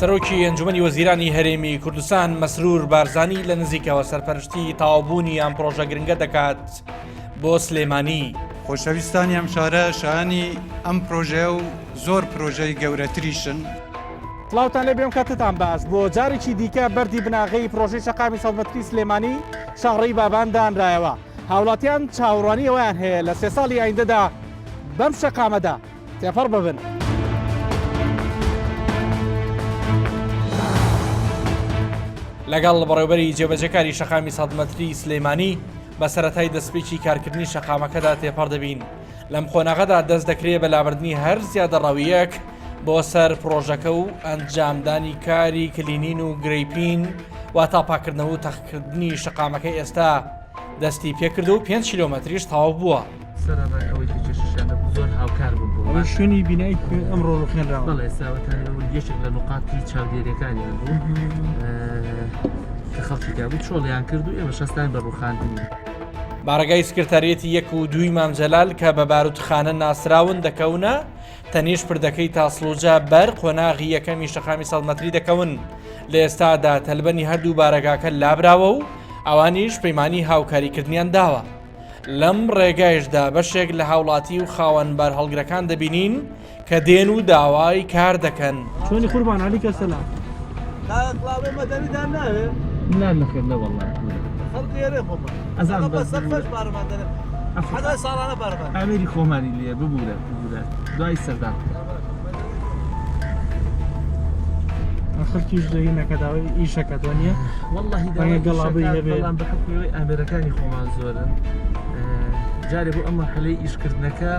سەرۆکی ئەنجومەنی وەزیرانی هەرێمی کوردستان مەسرور بارزانی لە نزیکەوە سەرپەرشتی تەواوبوونی ئەم پرۆژە گرنگە دەکات بۆ سلێمانی. خۆشەویستانی ئەم شارە شایانی ئەم پرۆژەیە و زۆر پرۆژەی گەورەتریشن. سڵاوتان لێبێ ئەم کاتەتان باش بۆ جارێکی دیکە بەردی بناغەی پرۆژەی شەقامی سەد مەتری سلێمانی شاڕێی بابان دانرایەوە هاوڵاتیان چاوەڕوانی ئەوەیان هەیە لە سێ ساڵی ئایندەدا بەم شەقامەدا تێپەڕ ببن. لەگەڵ بەڕێوبەری جێبەجێکاری شەقامی سەد مەتری سلێمانی بە سەرەتای دەستپێکی کارکردنی شەقامەکەدا تێپەڕ دەبین. لەم قۆناغەدا دەست دەکرێ بە لابردنی هەر زیادەڕەوییەک بۆ سەر پڕۆژەکە و ئەنجامدانی کاری کلینین و گرەیپین واتا پاکردنەوە و تەختکردنی شەقامەکە ئێستا دەستی پێکردو و 5 کیلۆمەتریش تەواو بووە. سەرەڕای ئەوەی کە کێشەشیان هەبوو زۆر هاوکار بوون بۆمان. ئەوە شوێنی بینای ئەمڕۆ ڕوخێنراوە. بەڵێ ئێستا وتانی ئەوە یەکێک لە نوقاتی چاودێریەکانیان بوو کە خەڵکی تیا بوو چۆڵیان کرد و ئێمەش هەستاین بە ڕوخاندنی. بارەگای سکرتاریەتی یەک و دووی مام جەلال کە بە باروتخانە ناسراون دەکەونە تەنیشت پردەکەی تاسڵوجە بەر قۆناغی یەکەمی شەقامی سەد مەتری دەکەون لە ئێستادا تەلبەنی هەردوو بارەگاکە لابراوە و ئەوانیش پەیمانی هاوکاریکردنیان داوە لەم ڕێگایشدا بەشێک لە هاوڵاتی و خاوەن بارهەڵگرەکان دەبینین کە دێن و داوای کار دەکەن. چۆنی قوربان علیکە سەلام. کاکە کڵاوەی مەدەنیتان ناوێ؟ نا نەخێر نەوەڵا خەڵکی ئێرەی خۆمان ئەزانم بە بەس سەقفەش پارەمان دەنێ حەزای ساڵانە پارەمان ئامێری خۆمانی لێ ببورە ببورە دوای سەردان خەڵکیش دەی نەکە داوای ئیشەکە تۆ نییە واللهی ڕەنگە گەڵابەی هەبێ. بەڵام بە حکومی ئەوەی ئامێرەکانی خۆمان زۆرن جارێ بۆ ئەم مەرحەلەی ئیشکردنەکە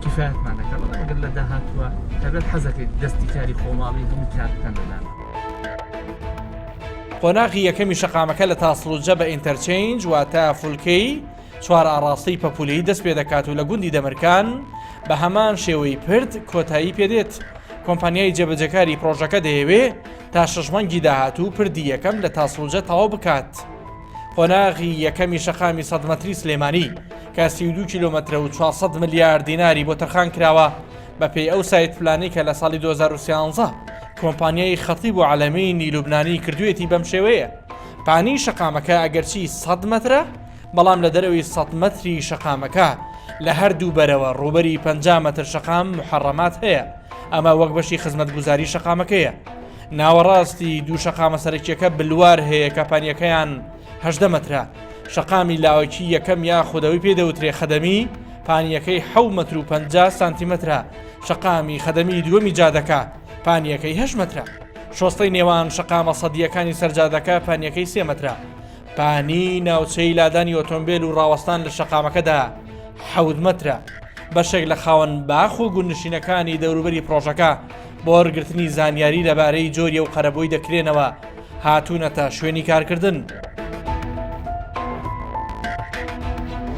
کیفایەتمان دەکات بەڵام ئەگەر لە داهاتووە تایبەت حەزەکەیت دەستی کاری خۆماڵی هەموو کار بکەن لەلامان. قۆناغی یەکەمی شەقامەکە لە تاسڵوجە بە ئینتەرچەینج واتە فولکەی چوار ئاڕاستەی پەپولەیی دەست پێدەکات و لە گوندی دەمرکان بە هەمان شێوەی پرد کۆتایی پێدێت. کۆمپانیای جێبەجێکاری پڕۆژەکە دەیەوێ تا شەش مانگی داهاتوو پردی یەکەم لە تاسڵوجە تەواو بکات. قۆناغی یەکەمی شەقامی سەد مەتری سلێمانی کە 32 کیلۆمەترە و 400 ملیار دیناری بۆ تەرخان کراوە بەپێی ئەو site plan ەی کە لە ساڵی 2013 کۆمپانیای خەتیب و عەلەمینی لوبنانی کردوێتی بەم شێوەیە پانی شەقامەکە ئەگەرچی 100 مەترە بەڵام لە دەرەوەی 100 مەتری شەقامەکە لە هەردوو بەرەوە ڕووبەری 50 مەتر شەقام محەڕەمات هەیە ئەمە وەک بەشی خزمەتگوزاری شەقامەکەیە ناوەڕاستی دوو شەقامە سەرەکیەکە بلوار هەیە کە پانیەکەیان 18 مەترە. شەقامی لاوەکی یەکەم یاخود ئەوەی پێی دەوترێ خەدەمی، پانیەکەی حەو مەتر و 50 سانتیمەترە. شەقامی خەدەمی دووەمی جادەکە، پانیەکەی هەشت مەترە. شۆستەی نێوان شەقامە سەدییەکانی سەر جادەکە پانیەکەی سێ مەترە. پانی ناوچەی لادانی ئۆتۆمبێل و ڕاوەستان لە شەقامەکەدا حەوت مەترە. بەشێک لە خاوەن باخ و گوندنشینەکانی دەوروبەری پڕۆژەکە بۆ وەرگرتنی زانیاری لەبارەی جۆری ئەو قەرەبووی دەکرێنەوە هاتوونەتە شوێنی کارکردن.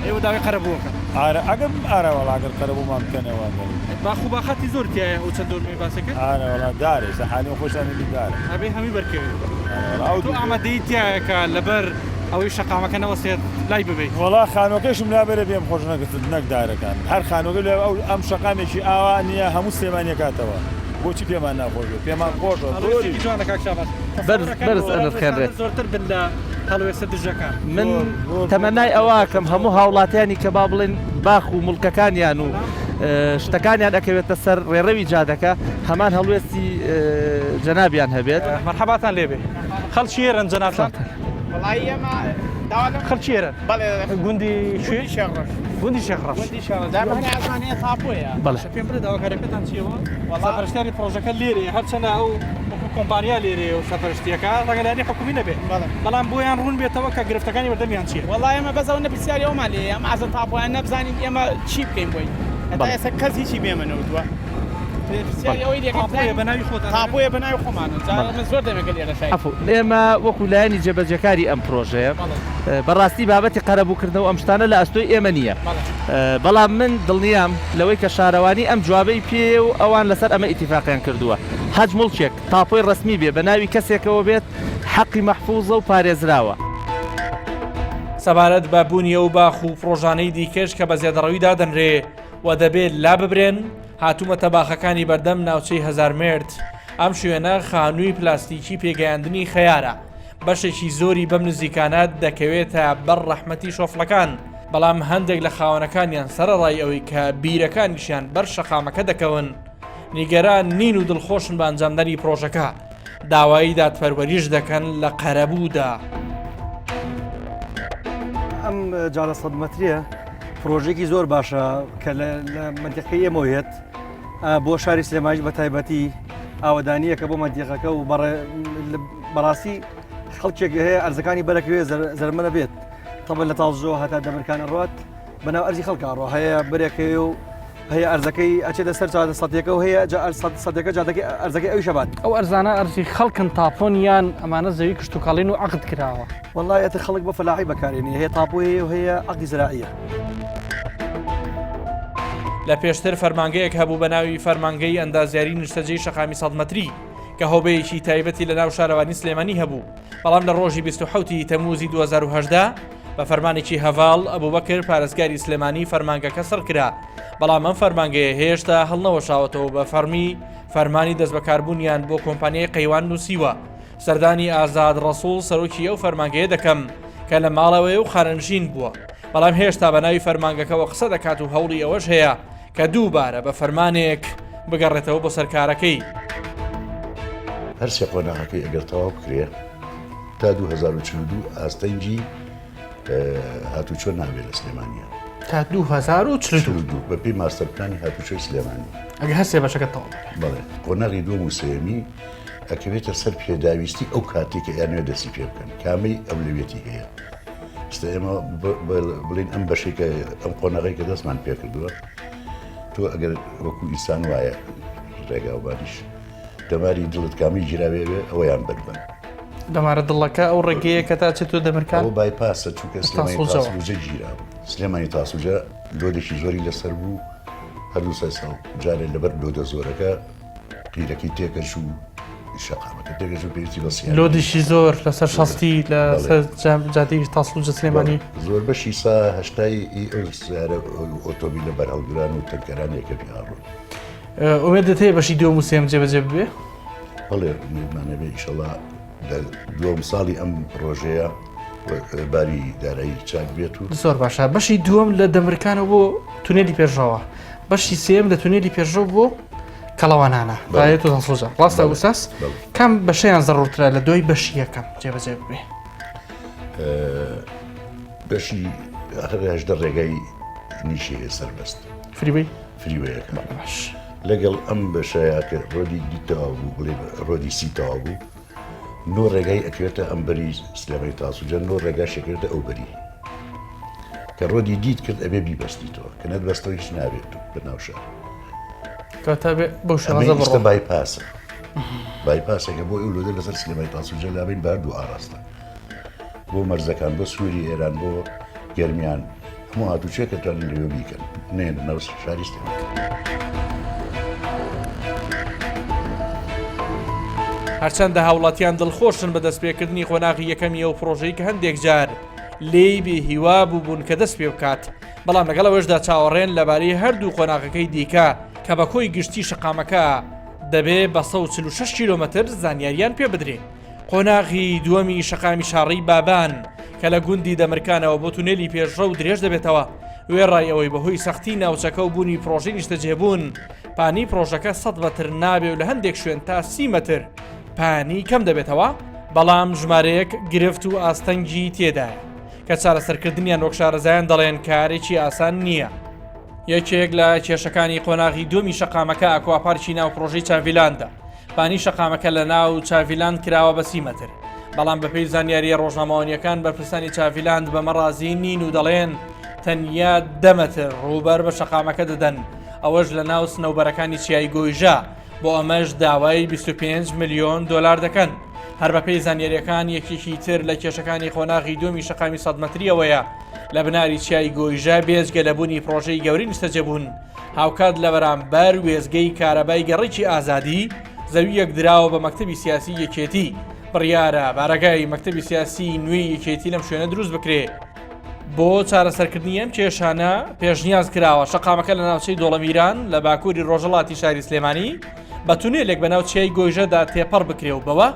ئێوە داوای قەرەبووەکەن؟ ئارە ئەگەر ئارە وەڵا ئەگەر قەرەبوومان بکەنەوە ئەگەر. باخ و باخاتی زۆر تیایە ئەو چەند دۆنمەی باسی کرد؟ ئارە وەڵا دارە ئێستا حالی خۆشیان هەمی دارە. ئەبێ هەمووی بەرکەوێ. ئارە وەڵا ئەو تۆ ئامادەیی تیایە کە لەبەر ئەوەی شەقامەکە نەوەستێت لای ببەیت؟ وەڵا خانووەکەیشم لابەرێ پێم خۆش نەک نەک دارەکان هەر خانووەکە لە ئەو ئەم شەقامێکی ئاوا نییە هەموو سلێمانی ئەکاتەوە بۆچی پێمان ناخۆش بێت پێمان خۆشە زۆری هەڵوێستێکی جوانە کاک شاباز بەرز تەسەورەکەن بەرز بۆ ئەنرخێنرێت. هەڵوێستانە زۆرتر بن لە هەڵوێستە دژەکان. من تەمەنای ئەوە ئەکەم هەموو هاوڵاتیانی کە با بڵێن باخ و موڵکەکانیان و شتەکانیان ئەکەوێتە سەر ڕێڕەوی جادەکە هەمان هەڵوێستی جەنابیان هەبێت. مەرحەباتان لێبێ خەڵکی ئێرەن جەنابتان؟ وەڵایی ئێمە داوا لەم خەڵکی ئێرەن؟ بەڵێ گوندی کوێ؟ گوندی شێخ ڕەش. گوندی شێخ ڕەش. گوندی شێخ ڕەش. دابە هەنێ ئاسمان هەیە تاپۆیە. بەڵێ. پێم بڵێ داواکاریەکەتان چییە؟ وەڵا سەرپەرشتیاری پڕۆژەکە لێرەیە هەرچەندە ئەو وەکو کۆمپانیا لێرەیە و سەرپەرشتیەکە ڕەنگە لایەنی حکومی نەبێ بەڵێ. بەڵام بۆیان ڕوون بێتەوە کە گرفتەکانی بەردەمیان چییە. وەڵا ئێمە بەس ئەوەندە پرسیاری ئەومان لێیە ئەم عەزە تاپۆیانە بزانین ئێمە چی بکەین بۆی هەتا بەڵێ. ئێستا کەس هیچی پێمە نەوتووە. پرسیاری بەڵێ. ئەوەی لێکەین تاپۆیە بە ناوی خۆتان تاپۆیە بە ناوی خۆمانە جا بەڵێ. ئێمە زۆر دەمێکە لێرە شای. عەفو ئێمە وەکو لایەنی جێبەجێکاری ئەم پرۆژەیە بەڕاستی بابەتی قەرەبووکردنەوە ئەم شتانە لە ئەستۆی ئێمە نییە بەڵام من دڵنیام لەوەی کە شارەوانی ئەم جوابەی پێیە و ئەوان لەسەر ئەمە ئیتیفاقیان کردووە هەچ موڵکێک تاپۆی ڕەسمی بێ بە ناوی کەسێکەوە بێت حەقی مەحفوزە و پارێزراوە. سەبارەت بە بوونی ئەو باخ و پڕۆژانەی دیکەش کە بە زێدەڕەوی دادەنرێ و دەبێ لاببرێن، هاتوومەتە باخەکانی بەردەم ناوچەی هەزارمێرد. ئەم شوێنە خانووی پلاستیکی پێگەیاندنی خەیارە، بەشێکی زۆری بەم نزیکانە دەکەوێتە بەر ڕەحمەتی شۆفڵەکان، بەڵام هەندێک لە خاوەنەکانیان سەرەڕای ئەوەی کە بیرەکانیشیان بەر شەقامەکە دەکەون، نیگەران نین و دڵخۆشن بە ئەنجامدانی پرۆژەکە، داوای دادپەروەریش دەکەن لە قەرەبوودا. ئەم جادە سەد مەتریە پرۆژێکی زۆر باشە کە لە مەنتیقەی ئێمەوە یەت بۆ شاری سلێمانیش بە تایبەتی ئاوەدانیەکە بۆ مەنتیقەکە و بەڕاستی خەڵکێک هەیە ئەرزەکانی بەرەکەوێ زەرمەنە بێت تەبە لە تاڵزۆ هەتا دەمرکان ئەڕات بەناو ئەرزی خەڵکا ڕۆ هەیە برێکەوێ و هەیە ئەرزەکەی ئەچێتە سەر جادە سەدیەکە و هەیە جا سەدەکە جادەکەی ئەرزەکەی ئەویشە بات. ئەو ئەرزانە ئەرزی خەڵکن تاپۆن یان ئەمانە زەوی کشتوکاڵین و عەقد کراوە؟ وەڵا ئێتر خەڵک بۆ فەلاحی بەکارێنێ هەیە تاپۆ هەیە و هەیە عەقدی زراعیە. لە پێشتر فەرمانگەیەک هەبوو بە ناوی فەرمانگەی ئەندازیاری نیشتەجێی شەقامی سەد مەتری کە هۆبەیەکی تایبەتی لە ناو شارەوانی سلێمانی هەبوو بەڵام لە ڕۆژی 27 ی تەمووزی 2018 بە فەرمانێکی هەڤاڵ ئەبوبەکر پارێزگاری سلێمانی فەرمانگەکە سڕکرا، بەڵام ئەم فەرمانگەیە هێشتا هەڵنەوەشاوەتەوە بە فەڕمی فەرمانی دەستبەکاربوونیان بۆ کۆمپانیای قەیوان نووسیوە. سەردانی ئازاد ڕەسوڵ سەرۆکی ئەو فەرمانگەیە دەکەم کە لە ماڵەوەیە و خانەنشین بووە، بەڵام هێشتا بە ناوی فەرمانگەکەوە قسە دەکات و هەوڵی ئەوەش هەیە کە دووبارە بە فەرمانێک بگەڕێتەوە بۆ سەر کارەکەی. هەر سێ قۆناغەکەی ئەگەر تەواو بکرێ تا 2042 ئاستەنگی هاتوچۆ نابێت لە سلێمانیە. تا 2042 بەپێی ماستەر پلانی هاتوچۆی سلێمانی. ئەگەر هەر سێ بەشەکە تەواو بکرێ. بەڵێ قۆناغی دووەم و سێیەمی ئەکەوێتە سەر پێداویستی ئەو کاتێک کە ئەیانەوێت دەستی پێ بکەن کامەی ئەولەویەتی هەیە. ئێستا ئێمە بڵین ئەم بەشێک کە ئەم قۆناغی کە دەستمان پێکردووە تۆ ئەگەر وەکو ئینسان وایە ڕێگاوبانیش دەماری دڵت کامی گیراوێ بێ ئەوەیان بەربن. دەمارە دڵەکە ئەو ڕێگەیە کە تا چێت تۆ دەمرکان ئەو بایپاسە چونکە سلێمانی تاسڵوجە گیرا بوو سلێمانی تاسڵوجە لۆدێکی زۆری لەسەر بوو هەر دوو سێ ساڵ جارێ لەبەر لۆدە زۆرەکە قیرەکەی تێکەچوو شەقامەکە تێکەچوو پێویستی بە سیانە لۆدیشی زۆر لەسەر شەستی لەسەر جادەی تاسڵوجە سلێمانی زۆر بەشی سا هەشتای ئی ئەو سیارە ئۆتۆمبیلە بەرهەڵگران و تەنکەرانێکە پێ ئەڕۆن. ئومێدت هەیە بەشی دووەم و سێیەم جێبەجێ ببێ؟ بەڵێ ئومێدمان هەبێ ئیشەڵا لە دووەم ساڵی ئەم پڕۆژەیە باری دارایی چاک بێت و زۆر باشە بەشی دووەم لە دەمرکانەوە بۆ تونێلی پێشڕەوە بەشی سێم لە تونێلی پێشڕەو بۆ کەڵەوانانە ڕایەت و هەڵسۆزە ڕاستە ئوساس کام بەشیان زەڕورترە لە دوای بەشی یەکەم جێبەجێ ببێ بەشی هەژدە ڕێگای نیشی هەیە سەربەست freeway freeway ەکە باش لەگەڵ ئەم بەشەیە کە ڕۆدی D تەواو بوو بڵێ ڕۆدی C تەواو بوو نۆ ڕێگای ئەکەوێتە ئەم بەری سلێمانی تاسوجە نۆ ڕێگاش ئەکەوێتە ئەو بەری کە ڕۆدی D ت کرد ئەبێ بیبەستیتەوە کە نەتبەستەوە هیچ نابێت بە ناو شار کەواتە بێ بەو شێوازە بڕۆ bypass ە bypass ێکە بۆ ئەو لۆدە لەسەر سلێمانی تاسوجە لابین بە هەردوو ئاراستە بۆ مەرزەکان بۆ سووری ئێران بۆ گەرمیان هەموو هاتوچۆیەک ئەتوانن لەوێ بیکەن نەیەنە ناو شاری سلێمانی. هەرچەندە هاوڵاتیان دڵخۆشن بە دەستپێکردنی قۆناغی یەکەمی ئەو پڕۆژەی کە هەندێک جار لێی بێ هیوا بووبوون کە دەست پێ بکات، بەڵام لەگەڵ ئەوەشدا چاوەڕێن لەبارەی هەردوو قۆناغەکەی دیکە کە بە کۆی گشتی شەقامەکە دەبێ بە 146 کیلۆمەتر زانیاریان پێ بدرێ. قۆناغی دووەمی شەقامی شاڕێی بابان کە لە گوندی دەمرکانەوە بۆ تونێلی پێشڕەو درێژ دەبێتەوە، وێڕای ئەوەی بەهۆی سەختی ناوچەکە و بوونی پڕۆژەی نیشتەجێبوون، پانی پڕۆژەکە 100 مەتر نابێ و لە هەندێک شوێن تا 30 مەتر پانی کەم دەبێتەوە، بەڵام ژمارەیەک گرفت و ئاستەنگی تێدایە کە چارەسەرکردنیان وەک شارەزایان دەڵێن کارێکی ئاسان نییە. یەکێک لە کێشەکانی قۆناغی دووەمی شەقامەکە ئاکواپارکی ناو پڕۆژەی چاڤیلاندە، پانی شەقامەکە لە ناو چاڤیلاند کراوە بە 30 مەتر، بەڵام بەپێی زانیارییە ڕۆژنامەوانییەکان بەرپرسانی چاڤیلاند بەمە ڕازی نین و دەڵێن تەنیا دە مەتر ڕووبەر بە شەقامەکە دەدەن، ئەوەش لە ناو سنەوبەرەکانی چیای گۆیژە، بۆ ئەمەش داوای 25 ملیۆن دۆلار دەکەن. هەر بەپێی زانیارییەکان یەکێکی تر لە کێشەکانی قۆناغی دووەمی شەقامی 100 مەتری ئەوەیە لە بناری چیای گۆیژە بێجگە لە بوونی پڕۆژەی گەورەی نیشتەجێبوون، هاوکات لە بەرامبەر وێستگەی کارەبای گەڕەکی ئازادی، زەوییەک دراوە بە مەکتەبی سیاسی یەکێتی، بڕیارە بارەگای مەکتەبی سیاسی نوێی یەکێتی لەم شوێنە دروست بکرێ. بۆ چارەسەرکردنی ئەم کێشانە پێشنیاز کراوە شەقامەکە لە ناوچەی دۆڵەمیران لە باکووری ڕۆژهەڵاتی شاری سلێمانی بە تونێلێک بەناو چیای گۆیژەدا تێپەڕ بکرێ و بەوە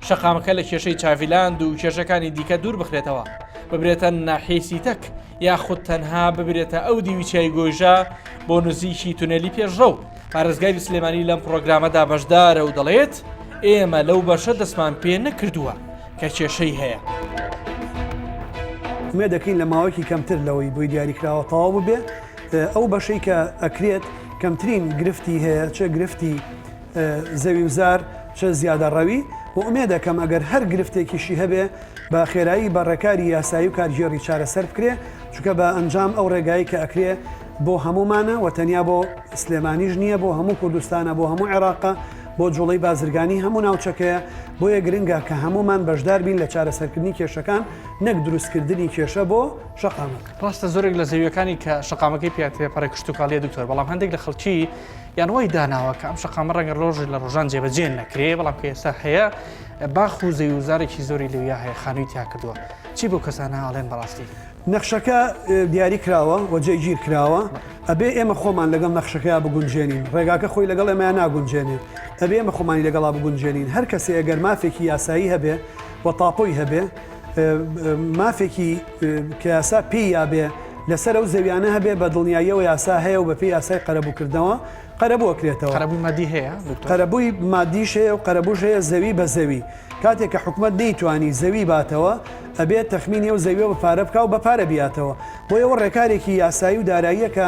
شەقامەکە لە کێشەی چاڤیلاند و کێشەکانی دیکە دوور بخرێتەوە، ببرێتە ناحیەی سیتەک یاخود تەنها ببرێتە ئەو دیوی چیای گۆیژە بۆ نزیکی تونێلی پێشڕەو. پارێزگاری سلێمانی لەم پڕۆگرامەدا بەشدارە و دەڵێت، ئێمە لەو بەشە دەستمان پێ نەکردووە کە کێشەی هەیە. ئومێد دەکەین لە ماوەیەکی کەمتر لەوەی بۆی دیاریکراوە تەواو ببێ، ئەو بەشەی کە ئەکرێت کەمترین گرفتی هەیە چ گرفتی زەوی و زار چ زیادەڕەوی و ئومێدەکەم ئەگەر هەر گرفتێکیشی هەبێ بە خێرایی بە ڕێکاری یاسایی و کارگێڕی چارەسەر بکرێ چونکە بە ئەنجام ئەو ڕێگای کە ئەکرێ بۆ هەموومانە و تەنیا بۆ سلێمانیش نییە بۆ هەموو کوردستانە بۆ هەموو عێراقە بۆ جوڵەی بازرگانی هەموو ناوچەکەیە بۆیە گرنگە کە هەموومان بەشدار بین لە چارەسەرکردنی کێشەکان نەک دروستکردنی کێشە بۆ شەقامەکە. ڕاستە زۆرێک لە زەویەکانی کە شەقامەکەی پیا تێپەڕێ کشتوکاڵیە دکتۆر، بەڵام هەندێک لە خەڵکی یان وای داناوە کە ئەم شەقامە ڕەنگە ڕۆژێک لە ڕۆژان جێبەجێ نەکرێ، بەڵام کە ئێستا هەیە باخ و زەوی و زارێکی زۆری لەویا هەیە خانووی تیا کردووە، چی بەو کەسانە ئەڵێن بەڕاستی؟ نەخشەکە دیاری کراوە و جێگیر کراوە، ئەبێ ئێمە خۆمان لەگەڵ نەخشەکەیا بگونجێنین، ڕێگاکە خۆی لەگەڵ ئێمەیا ناگونجێنێ، ئەبێ ئێمە خۆمانی لەگەڵا بگونجێنین، هەر کەسێ ئەگەر مافێکی یاسایی هەبێ و تاپۆی هەبێ، مافێکی کە یاسا پێی یابێ لەسەر ئەو زەویانە هەبێ بە دڵنیاییەوە یاسا هەیە و بەپێی یاسای قەرەبووکردنەوە قەرەبوو ئەکرێتەوە. قەرەبووی مادی هەیە دکتۆر؟ قەرەبووی مادیش هەیە و قەرەبووش هەیە زەوی بە زەوی. کاتێک کە حکومەت نەیتوانی زەوی باتەوە ئەبێ تەخمینی ئەو زەویە بە پارە بکا و بە پارە بیاتەوە. بۆیە ئەوە ڕێکارێکی یاسایی و داراییە کە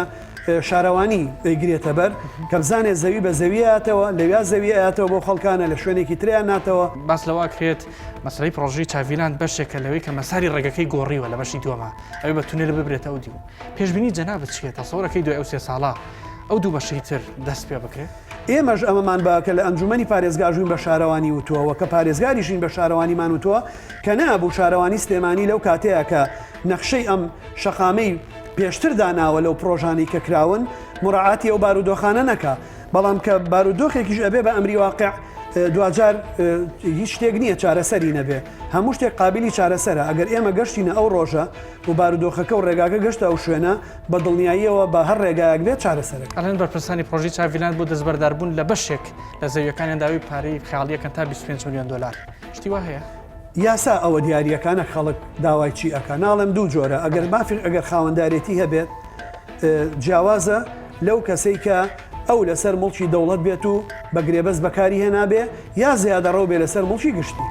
شارەوانی ئەیگرێتە بەر کە بزانێ زەوی بە زەوی ئەیاتەوە، لەویا زەوی ئەیاتەوە بۆ خەڵکانە لە شوێنێکی تریان ناتەوە. باس لەوە ئەکرێت مەسەلەی پڕۆژەی چاڤیلاند بەشێکە لەوەی کە مەساری ڕێگەکەی گۆڕیوە لە بەشی دووەما ئەوێ بە تونێل ببرێتە ئەو دیو. پێشبینی جەنابت چییە؟ تەسەورەکەی دوای ئەو سێ ساڵە ئەو دوو بەشەی تر دەست پێ بکرێت؟ ئێمەش ئەمەمان بە کە لە ئەنجومەنی پارێزگاش بووین بە شارەوانی وتووە و کە پارێزگاریشین بە شارەوانیمان وتووە کە نەبوو شارەوانی سلێمانی لەو کاتەیە کە نەخشەی ئەم شەقامەی پێشتر داناوە لەو پڕۆژانەی کە کراون مراعاتی ئەو بارودۆخانە نەکا بەڵام کە بارودۆخێکیش ئەبێ بە ئەمری واقع دواجار هیچ شتێک نییە چارەسەری نەبێ هەموو شتێک قابلی چارەسەرە ئەگەر ئێمە گەشتینە ئەو ڕۆژە و بارودۆخەکە و ڕێگاکە گەشتە ئەو شوێنە بە دڵنیاییەوە بە هەر ڕێگایەک بێت چارەسەرەکە. ئەڵێن بەرپرسانی پرۆژەی چاڤیلاند بۆ دەستبەرداربوون لە بەشێک لە زەویەکانیان داوای پارەی خەیاڵیەکەن تا 25 ملیۆن دۆلار شتی وا هەیە؟ یاسا ئەوە دیاریەکا نەک خەڵک داوای چی ئەکا ناڵێم دوو جۆرە ئەگەر مافی ئەگەر خاوەندارێتی هەبێت جیاوازە لەو کەسەی کە ئەو لەسەر موڵکی دەوڵەت بێت و بە گرێبەست بەکاری هێنابێ یا زیادەڕەو بێ لەسەر موڵکی گشتی.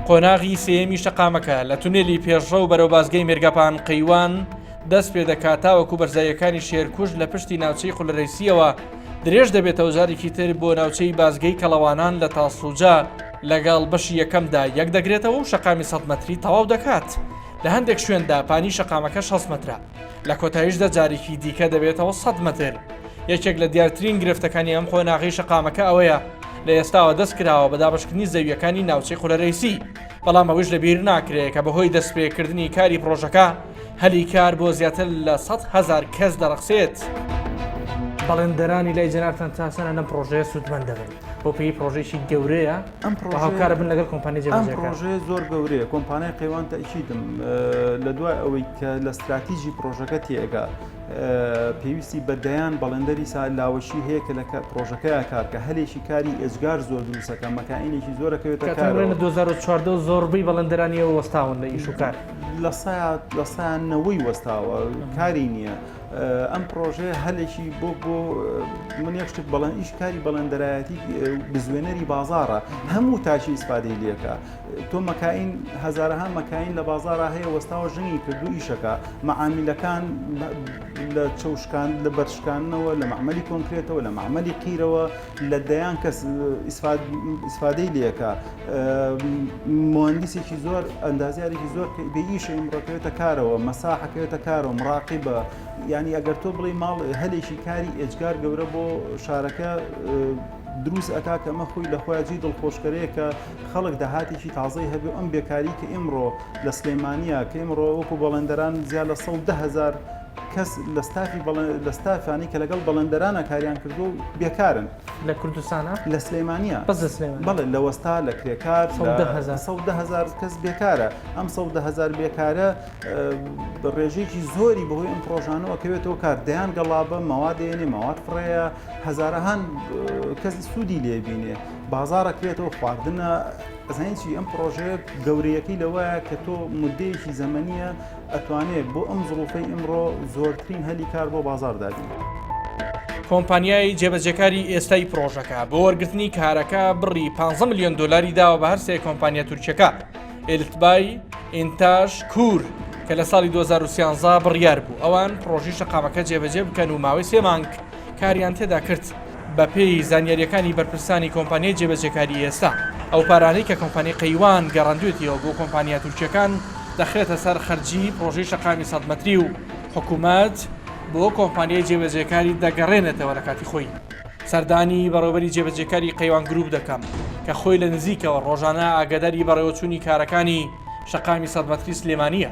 قۆناغی سێیەمی شەقامەکە لە تونێلی پێشڕەو بەرەو بازگەی مێرگەپان قەیوان دەست پێ دەکات تاوەکو بەرزاییەکانی شێرکوژ لە پشتی ناوچەی قولەرەیسییەوە درێژ دەبێتەوە جارێکی تر بۆ ناوچەی بازگەی کەڵەوانان لە تاسڵوجە لەگەڵ بەشی یەکەمدا یەک دەگرێتەوە و شەقامی 100 مەتری تەواو دەکات لە هەندێک شوێندا پانی شەقامەکە 60 مەترە لە کۆتاییشدا جارێکی دیکە دەبێتەوە 100 مەتر یەکێک لە دیارترین گرفتەکانی ئەم قۆناغی شەقامەکە ئەوەیە لە ئێستاوە دەست کراوە بە دابشکردنی زەویەکانی ناوچەی قولەرەیسی بەڵام ئەوش لەبیر ناکرێت کە بەهۆی دەستپێکردنی کاری پرۆژەکە هەلی کار بۆ زیاتر لە 100 هەزار کەس دەڕەخسێت. بەڵێندەرانی لای جەنابتان تا چەندە لەم پڕۆژەیە سوودمەند دەبن؟ بۆ پێی پڕۆژەیەکی گەورەیە ئەم و هاوکارە بن لەگەڵ کۆمپانیای ئەم جێبەجێکار. پڕۆژەیە زۆر گەورەیە کۆمپانیای قەیوان تەئکیدم لە دوای ئەوەی کە لە ستراتیژی پڕۆژەکە تێئەگا پێویستی بە دەیان بەڵێندەری سا لاوەکی هەیە کە لە پڕۆژەکەیا کار کە هەلێکی کاری ئێجگار زۆر دروستەکە مەکائینێکی زۆرەکەوێتە کە تەنیا لە کارەوە. 2014 زۆربەی بەڵێندەرانی ئەوە وەستاون لە ئیش و کار. لە سایان نەوەی وەستاوە کاری نییە ئەم پرۆژەیە هەلێکی بۆ بۆ من یەک شتێک بەڵێن ئیش کاری بەڵێندەرایەتی بزوێنەری بازارە هەموو تاکی ئیسفادەی لەکە تۆ مەکاین هەزارەها مەکاین لە بازارە هەیە وەستاوە ژنی کردو ئیشەکە مەعامیلەکان لە چەوشکان لە بەرشکانەوە لە معمەلی کۆنکرێتەوە لە معمەلی قیرەوە لە دەیان کەس ئیسفادەی لەکە موهەندیسێکی زۆر ئەندازیارێکی زۆر بێ ئیشە ئیمڕۆ کەوێتە کارەوە مەساحە کەوێتە کارەوە مراقیبە یعنی ئەگەر تۆ بڵێ ماڵ هەلێکی کاری ئێجگار گەورە بۆ شارەکە دروست ئەکا کە ئەمە خۆی لە خۆیان جێی دڵخۆشکەرەیە کە خەڵک داهاتێکی تازەی هەبێ ئەم بێکاری کە ئیمڕۆ لە سلێمانیا کە ئیمڕۆ وەکو بەڵێندەران زیاد لە 110 هزار. کەس لە ستافی لە ستافانی کە لەگەڵ بەڵێندەرانە کاریان کردو و بێکارن. لە کوردستانە؟ لە سلێمانیە. بەس لە سلێمانی؟ بەڵێ لە وەستا لە کرێکار 110 هزار کەس بێکارە. ئەم 110 هزار بێکارە ڕێژەیەکی زۆری بەهۆی ئەم پرۆژانەوە کەوێتەوە کار دەیان گەڵابە مەوا دێنێ مەوات فڕەیە هەزارەهان کەس سوودی لێبینێ بازارە کرێتەوە خواردنە ئەزانین چی ئەم پرۆژەیە گەورەیەکەی لەوەیە کە تۆ مدەیەکی زەمەنیە ئەتوانێ بۆ ئەم زڕوفەی ئمڕۆ زۆرترین هەلی کار بۆ بازار دابین. کۆمپانیای جێبەجێکاری ئێستای پرۆژەکە بۆ وەرگرتنی کارەکە بڕی 15 ملیۆن دۆلاری داوە بە هەرسێ کۆمپانیا تورکیەکە ئێلتبای، ئینتاش، کور، کە لە ساڵی 2013 بڕیار بوو ئەوان پڕۆژەی شەقامەکە جێبەجێ بکەن و ماوەی سێ مانگ کاریان تێدا کرد. بەپێی زانیارییەکانی بەرپرسانی کۆمپانیای جێبەجێکاری ئێستا، ئەو پارانەی کە کۆمپانیای قەیوان گەڕاندوێتیەوە بۆ کۆمپانیا تورکییەکان دەخرێتە سەر خەرجی پڕۆژەی شەقامی سەد مەتری و حکومەت بۆ کۆمپانیای جێبەجێکاری دەگەڕێنێتەوە لە کاتی خۆی. سەردانی بەڕێوەبەری جێبەجێکاری قەیوان گروپ دەکەم کە خۆی لە نزیکەوە ڕۆژانە ئاگاداری بەڕێوەچوونی کارەکانی شەقامی سەدمەتری سلێمانییە.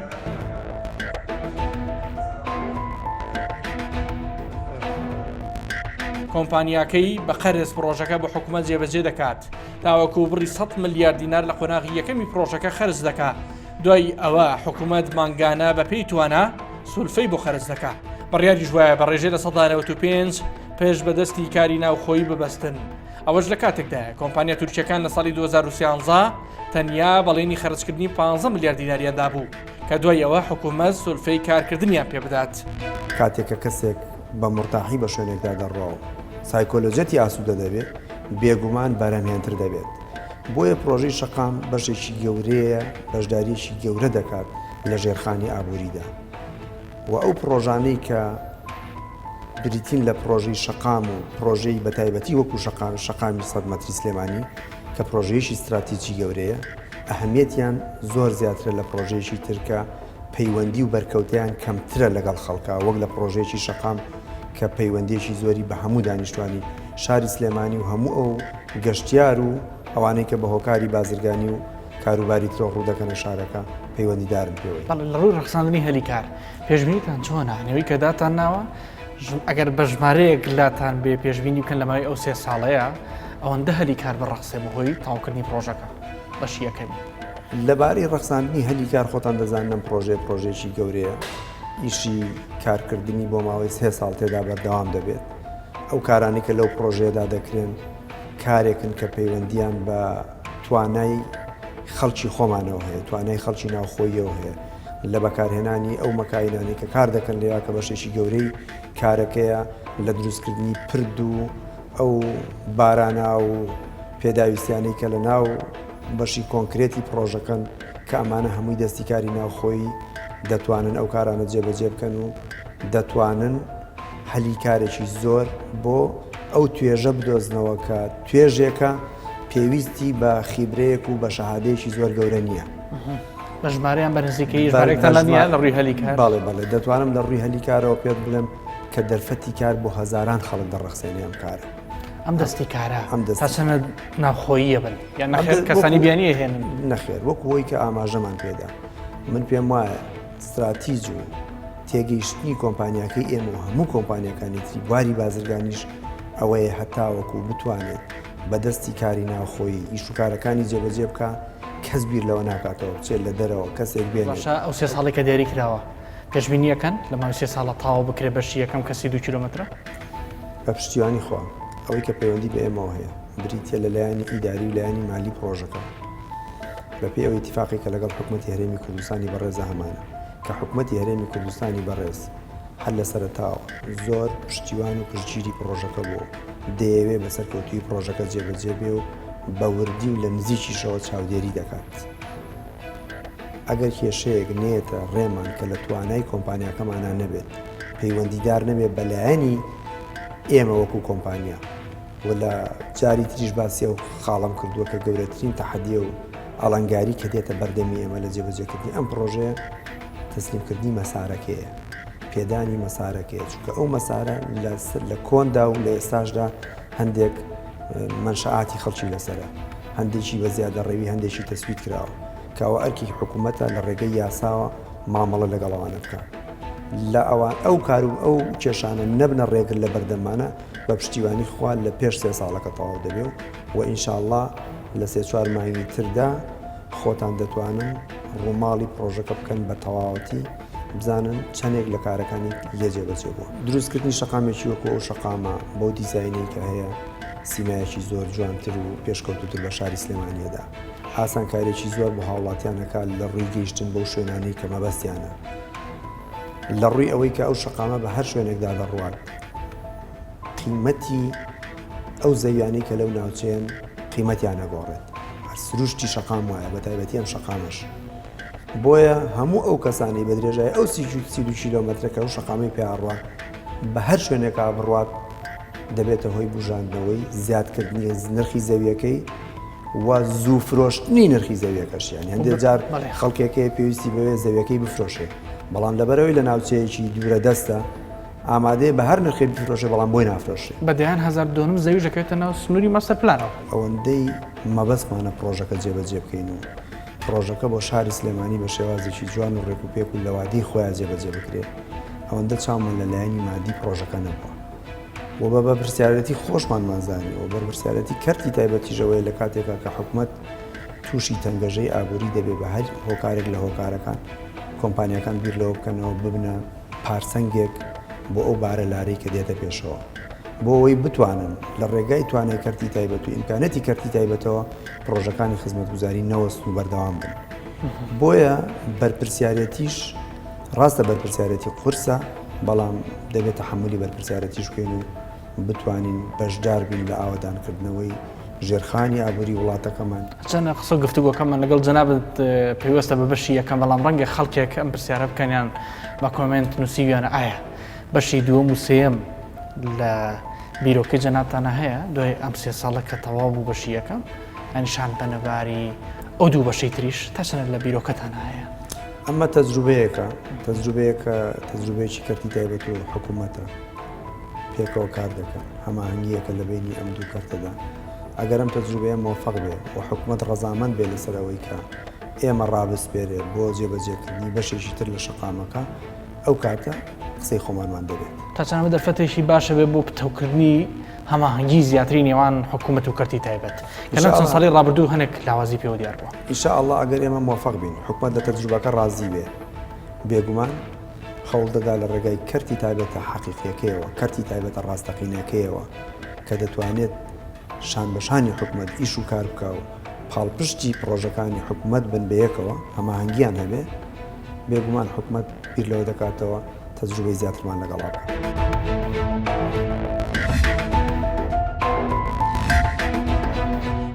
کۆمپانیاکەی بە قەرز پڕۆژەکە بۆ حکومەت جێبەجێ دەکات تاوەکو بڕی 100 ملیار دینار لە قۆناغی یەکەمی پڕۆژەکە خەرج دەکات دوای ئەوە حکومەت مانگانە بەپێی توانا سولفەی بۆ خەرج دەکا بڕیاریش وایە بە ڕێژەی 95% پشت بە دەستی کاری ناوخۆیی ببەستن. ئەوەش لە کاتێکدایە کۆمپانیا تورکیەکان لە ساڵی 2013 تەنیا بەڵێنی خەرجکردنی 15 ملیار دیناریان دابوو کە دوای ئەوە حکوومەت سولفەی کارکردنیان پێ بدات. کاتێک کە کەسێک بە مورتاحی بە شوێنێکدا دەڕوا و سایکۆلۆجیەتی ئاسوودە دەبێت، بێگومان بەرهەمهێنتر دەبێت. بۆیە پرۆژەی شەقام بەشێکی گەورەیە، بەشدارییەکی گەورە دەکات لە ژێرخانی ئابووریدا و ئەو پرۆژانەی کە بریتین لە پرۆژەی شەقام و پرۆژەی بە تایبەتی وەکو شەقام شەقامی سەد مەتری سلێمانی کە پرۆژەیەکی ستراتیجی گەورەیە ئەهمیەتیان زۆر زیاترە لە پرۆژەیەکی تر کە پەیوەندی و بەرکەوتیان کەمترە لەگەڵ خەڵکا وەک لە پرۆژەیەکی شەقام کە پەیوەندیەکی زۆری بە هەموو دانیشتوانی شاری سلێمانی و هەموو ئەو گەشتیار و ئەوانەی کە بە هۆکاری بازرگانی و کاروباری ترەوە ڕوو دەکەنە شارەکە پەیوەندیدارن پێوەی. بەڵێ لە ڕووی ڕەخساندنی هەلی کار پێشبینیتان چۆنە؟ ئەوەی کە داتان ناوە ئەگەر بە ژمارەیەک لاتان بێ پێشبینی بکەن لە ماوەی ئەو سێ ساڵەیە ئەوەندە هەلی کار بڕەخسێ بەهۆی تەواوکردنی پڕۆژەکە بەشی یەکەمی. لەبارەی ڕەخساندنی هەلی کار خۆتان دەزانن ئەم پڕۆژەیە پڕۆژەیەکی گەورەیە ئیشی کارکردنی بۆ ماوەی سێ ساڵ تێدا بەردەوام دەبێت ئەو کارانەی کە لەو پڕۆژەیەدا دەکرێن کارێکن کە پەیوەندیان بە توانای خەڵکی خۆمانەوە هەیە توانای خەڵکی ناوخۆیەوە هەیە لە بەکارهێنانی ئەو مەکاینانەی کە کار دەکەن لێرا کە بەشێکی گەورەی کارەکەیە لە دروستکردنی پرد و ئەو بارانە و پێداویستیانەی کە لە ناو بەشی کۆنکرێتی پڕۆژەکەن کە ئەمانە هەمووی دەستی کاری ناوخۆیی دەتوانن ئەو کارانە جێبەجێ بکەن و دەتوانن هەلی کارێکی زۆر بۆ ئەو توێژە بدۆزنەوە کە توێژێکە پێویستی بە خیبرەیەک و بە شەهادەیەکی زۆر گەورە نییە. بە ژمارەیان بە نزیکەیی ژمارەیەکتان لا نییە لە ڕووی هەلی کار؟ بەڵێ بەڵێ دەتوانم لە ڕووی هەلی کارەوە پێت بڵێم کە دەرفەتی کار بۆ هەزاران خەڵک دەڕەخسێنێ ئەم کارە. ئەم دەستی کارە ئەم دەستی تا چەنە ناوخۆییە بن یان نەخێر کەسانی بیانی ئەهێنن؟ نەخێر وەکو ئەوەی کە ئاماژەمان پێدا من پێم وایە ستراتیج و تێگەیشتنی کۆمپانیاکەی ئێمە و هەموو کۆمپانیاکانی تری بواری بازرگانیش ئەوەیە هەتاوەکو بتوانێت بە دەستی کاری ناوخۆیی ئیش و کارەکانی جێبەجێ بکا کەس بیر لەوە ناکاتەوە بچێت لە دەرەوە کەسێک بێنێت. باشە ئەو سێ ساڵەی کە دیاری کراوە پێشبینی ئەکەن لە ماوەی سێ ساڵە تەواو بکرێت بەشی یەکەم کە 32 کیلۆمەترە؟ بە پشتیوانی خوا ئەوەی کە پەیوەندی بە ئێمەوە هەیە بریتیە لە لایەنی ئیداری و لایەنی مالی پڕۆژەکە بەپێی ئەو ئیتیفاقی کە لەگەڵ حکومەتی هەرێمی کوردستانی بەڕێزا هەمانە کە حکومەتی هەرێمی کوردستانی بەڕێز هەر لە سەرەتاوە زۆر پشتیوان و پشتگیری پڕۆژەکە بووە و دەیەوێ بە سەرکەوتوویی پڕۆژەکە جێبەجێ بێ و بە وردی و لە نزیکیشەوە چاودێری دەکات. ئەگەر کێشەیەک نەیەتە ڕێمان کە لە توانای کۆمپانیاکەمانا نەبێت، پەیوەندیدار نەبێت بە لایەنی ئێمە وەکو کۆمپانیا و لە جاری تریش باسی ئەو خاڵەم کردووە کە گەورەترین تەحەدی و ئاڵنگاری کە دێتە بەردەمی ئێمە لە جێبەجێکردنی ئەم پڕۆژەیە تەسلیمکردنی مەسارەکەیە، پێدانی مەسارەکەیە، چونکە ئەو مەسارە لە کۆندا و لە ئێستاشدا هەندێک مەنشەئاتی خەڵکی لەسەرە، هەندێکی بە زیادەڕەوی هەندێکی تەسوید کراوە، کە ئەوە ئەرکی حکوومەتە لە ڕێگەی یاساوە مامەڵە لەگەڵ ئەوانە بکات. لە ئەوان ئەو کار و ئەو کێشانە نەبنە ڕێگر لە بەردەممانە بە پشتیوانی خوا لە پێش سێ ساڵەکە تەواو دەبێ و و ئینشاڵڵا لە سێ چوار مانگی تردا خۆتان دەتوانن ڕووماڵی پڕۆژەکە بکەن بە تەواوەتی بزانن چەندێک لە کارەکانی لێ جێبەجێ بووە. دروستکردنی شەقامێکی وەکو ئەو شەقامە بەو دیزاینەی کە هەیە سیمایەکی زۆر جوانتر و پێشکەوتووتر بە شاری سلێمانی ئەدا. ئاسانکارییەکی زۆر بۆ هاوڵاتیان ئەکات لە ڕووی گەیشتن بەو شوێنانەی کە مەبەستیانە. لە ڕووی ئەوەی کە ئەو شەقامە بە هەر شوێنێکدا دەڕوات قیمەتی ئەو زەویانەی کە لەو ناوچەیەن قیمەتیان ئەگۆڕێت. هەر سروشتی شەقام وایە بە تایبەتی ئەم شەقامەش. بۆیە هەموو ئەو کەسانەی بە درێژای ئەو 32 کیلۆمەترە کە ئەو شەقامەی پێ ئەڕوات بە هەر شوێنێکا بڕوات دەبێتە هۆی بوژاندنەوەی زیادکردنی نرخی زەویەکەی و زوو فرۆشتنی نرخی زەویەکەش یانی هەندێک جار خەڵکێک هەیە پێویستی بەوێ زەویەکەی بفرۆشێ بەڵام لەبەرەوەی لە ناوچەیەکی دوورە دەستە ئامادەیە بە هەر نرخێ بفرۆشێ بەڵام بۆی نافرۆشێ. بە دەیان هەزار دۆنم زەویش دەکەوێتە ناو سنووری ماستەر پلانەوە. ئەوەندەی مەبەستمانە پڕۆژەکە جێبەجێ بکەین و پڕۆژەکە بۆ شاری سلێمانی بە شێوازێکی جوان و ڕێکوپێک و لە وادەی خۆیا جێبەجێ بکرێ، ئەوەندە چاومان لە لایەنی مادی پڕۆژەکە نەبووە و بە بەرپرسیارێتی خۆشمانمان زانیوە و بەرپرسیارێتی کەرتی تایبەتیش ئەوەیە لە کاتێکا کە حکومەت تووشی تەنگەژەی ئابووری دەبێ بە هەر هۆکارێک لە هۆکارەکان کۆمپانیاکان بیر لەوە بکەنەوە ببنە پارسەنگێک بۆ ئەو بارە لارەی کە دێتە پێشەوە بۆ ئەوەی بتوانن لە ڕێگای توانای کەرتی تایبەت و ئیمکانەتی کەرتی تایبەتەوە پڕۆژەکانی خزمەتگوزاری نەوەستن و بەردەوام بن. بۆیە بەرپرسیارێتیش ڕاستە بەرپرسیارێتی قورسە، بەڵام دەبێت تەحەمولی بەرپرسیارێتیش بکەین و بتوانین بەشدار بین لە ئاوەدانکردنەوەی ژێرخانی ئابووری وڵاتەکەمان. چەندە قسە و گفتوگۆکەمان لەگەڵ جەنابت پەیوەستە بە بەشی یەکەم، بەڵام ڕەنگە خەڵکێک ئەم پرسیارە بکەن یان بە کۆمێنت نووسیویانە ئایا بەشی دووەم و سێیەم لە بیرۆکەی جەنابتانە هەیە دوای ئەم سێ ساڵە کە تەواو بوو بەشی یەکەم یانی شان بەنەباری ئەو دوو بەشەی تریش تا چەند لە بیرۆکەتانە هەیە؟ ئەمە تەجروبەیەکە، تەجروبەیەکە تەجروبەیەکی کەرتی تایبەت و حکوومەتە پێکەوە کار دەکەن، هەماهەنگییەکە لە بەینی ئەم دوو کەرتەدا. ئەگەر ئەم تەجروبەیە مۆفەق بێ و حکوومەت ڕەزامەند بێ لەسەر ئەوەی کە ئێمە ڕابسپێرێ بۆ جێبەجێکردنی بەشێکی تر لە شەقامەکە، ئەو کاتە قسەی خۆمانمان دەبێت. تا چەند ئەمە دەرفەتێکی باشە بێت بۆ پتەوکردنی هەماهەنگی زیاتری نێوان حکوومەت و کەرتی تایبەت کە لەم چەند ساڵەی ڕابردوو هەنێک لاوازی پێوە دیار بووە. ان شاء اللە ئەگەر ئێمە مۆفەق بین، حکومەت لە تەجروبەکە ڕازی بێ، بێگومان هەوڵ دەدا لە ڕێگای کەرتی تایبەتە حەقیقیەکەیەوە، کەرتی تایبەتە ڕاستەقینەکەیەوە کە دەتوانێت شان بە شانی حکومەت ئیش و کار بکا و پاڵپشتی پڕۆژەکانی حکومەت بن بەیەکەوە هەماهەنگیان هەبێ، بێگومان حکومەت بیر لەوە دەکاتەوە تەجروبەی زیاترمان لەگەڵا بکات.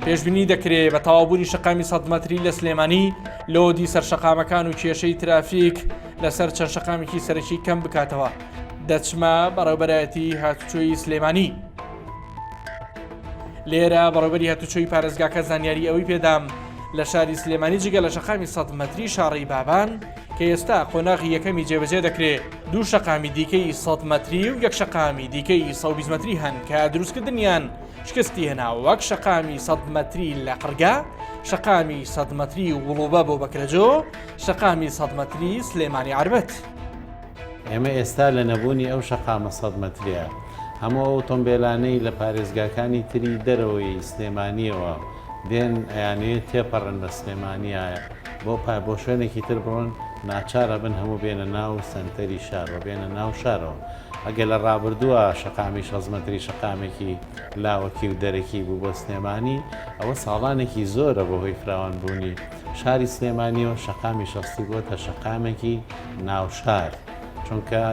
پێشبینی دەکرێ بە تەواوبوونی شەقامی سەد مەتری لە سلێمانی لۆدی سەر شەقامەکان و کێشەی ترافیک لەسەر چەند شەقامێکی سەرەکی کەم بکاتەوە. دەچمە بەڕێوبەرایەتی هاتوچۆی سلێمانی. لێرە بەڕێوبەری هاتوچۆی پارێزگاکە زانیاری ئەوەی پێدام لە شاری سلێمانی جگە لە شەقامی 100 مەتری شاڕێی بابان کە ئێستا قۆناغی یەکەمی جێبەجێ دەکرێ دوو شەقامی دیکەی 100 مەتری و یەک شەقامی دیکەی 120 مەتری هەن کە دروستکردنیان شکستی هێنا وەک شەقامی 100 مەتری لە قڕگە شەقامی 100 مەتری وڵوبە بۆ بەکرەجۆ شەقامی 100 مەتری سلێمانی عربەت. ئێمە ئێستا لە نەبوونی ئەو شەقامە سەد مەتریە، هەموو ئەو ئۆتۆمبێلانەی لە پارێزگاکانی تری دەرەوەی سلێمانییەوە دێن ئەیانەوێت تێپەڕن بە سلێمانییە بۆ پا بۆ شوێنێکی تر بڕۆن ناچار ئەبن هەموو بێنە ناو سەنتەری شار و بێنە ناو شارەوە. ئەگەر لە ڕابردووە شەقامی شەست مەتری شەقامێکی لاوەکی و دەرەکی بوو بۆ سلێمانی، ئەوە ساڵانێکی زۆرە بەهۆی فراوانبوونی شاری سلێمانییەوە شەقامی شەستی بووەتە شەقامێکی ناوشار، چونکە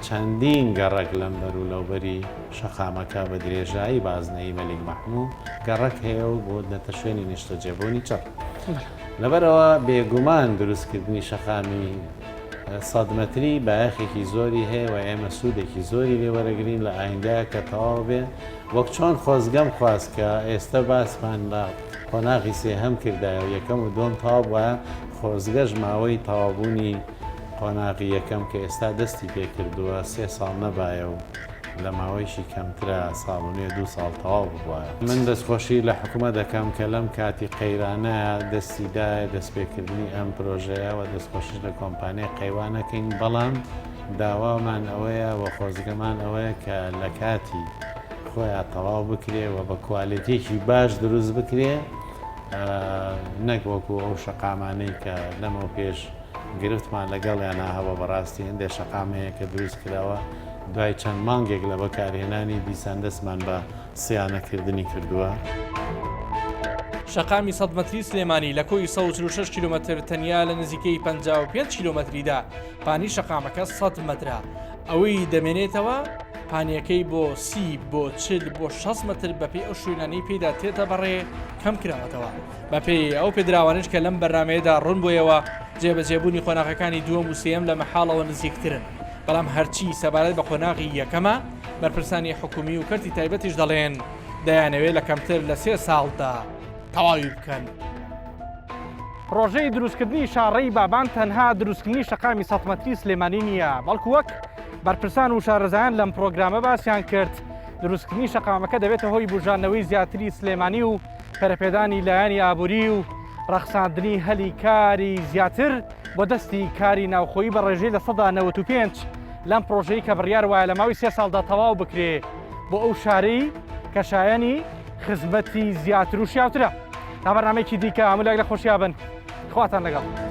چەندین گەڕەک لەمبەر و لەوبەری شەقامەکە بە درێژایی بازنەیی مەلیک مەحموو گەڕەک هەیە و بوونەتە شوێنی نیشتەجێبوونی چڕ. لەبەرئەوە بێگومان دروستکردنی شەقامی سەد مەتری بایەخێکی زۆری هەیە و ئێمە سوودێکی زۆری لێ وەرەگرین لە ئایندەیا کە تەواو بێ. وەک چۆن خۆزگەم خواست کە ئێستە باسمان لە قۆناغی سێهەم کردایە و یەکەم و دووەم تەواو بوایە، خۆزگەش ماوەی تەواوبوونی قۆناغی یەکەم کە ئێستا دەستی پێکردووە سێ ساڵ نەبایە و. لە ماوەیەکی کەمترا ساڵ و نێو دوو ساڵ تەواو ببوایە. من دەستخۆشی لە حکومەت دەکەم کە لەم کاتی قەیرانەیا دەستی دایە دەستپێکردنی ئەم پرۆژەیە و دەستخۆشیش لە کۆمپانیای قەیوان ئەکەین بەڵام داوامان ئەوەیە و خۆزگەمان ئەوەیە کە لە کاتی خۆیا تەواو بکرێ و بە کوالێتیەکی باش دروست بکرێ نەک وەکو ئەو شەقامانەی کە لەمەو پێش گرفتمان لەگەڵیانا هەبووە بەڕاستی هەندێک شەقام هەیە کە دروست کراوە دوای چەند مانگێک لە بەکارهێنانی دیسان دەستمان بە سیانەکردنی کردووە. شەقامی سەد مەتری سلێمانی لە کۆی 146 کیلۆمەتر تەنیا لە نزیکەی 55 کیلۆمەتریدا پانی شەقامەکە 100 مەترە ئەوەی دەمێنێتەوە پانیەکەی بۆ سی بۆ 40 بۆ 60 مەتر بەپێی ئەو شوێنانەی پێیدا تێتە بەڕێ کەم کراوەتەوە. بەپێی ئەو پێدراوانەش کە لەم بەرنامەیەدا ڕوون بوویەوە، جێبەجێبوونی قۆناغەکانی دووەم و سێیەم لە مەحاڵەوە نزیکترن، بەڵام هەرچی سەبارەت بە قۆناغی یەکەمە، بەرپرسانی حکومی و کەرتی تایبەتیش دەڵێن دەیانەوێت لە کەمتر لە سێ ساڵدا تەواوی بکەن. پڕۆژەی دروستکردنی شاڕێی بابان تەنها دروستکردنی شەقامی سەد مەتری سلێمانی نییە، بەڵکو وەک بەرپرسان و شارەزایان لەم پڕۆگرامە باسیان کرد، دروستکردنی شەقامەکە دەبێتە هۆی بوژاندنەوەی زیاتری سلێمانی و پەرەپێدانی لایەنی ئابووری و ڕەخساندنی هەلی کاری زیاتر بۆ دەستی کاری ناوخۆیی بە ڕێژەی 95% لەم پڕۆژەی کە بڕیار وایە لە ماوەی سێ ساڵدا تەواو بکرێ بۆ ئەو شارەی کە شایەنی خزمەتی زیاتر و شیاوترە. تا بەرنامەیەکی دیکە هەموو لایەک لە خۆشیا بن. خواتان لەگەڵ.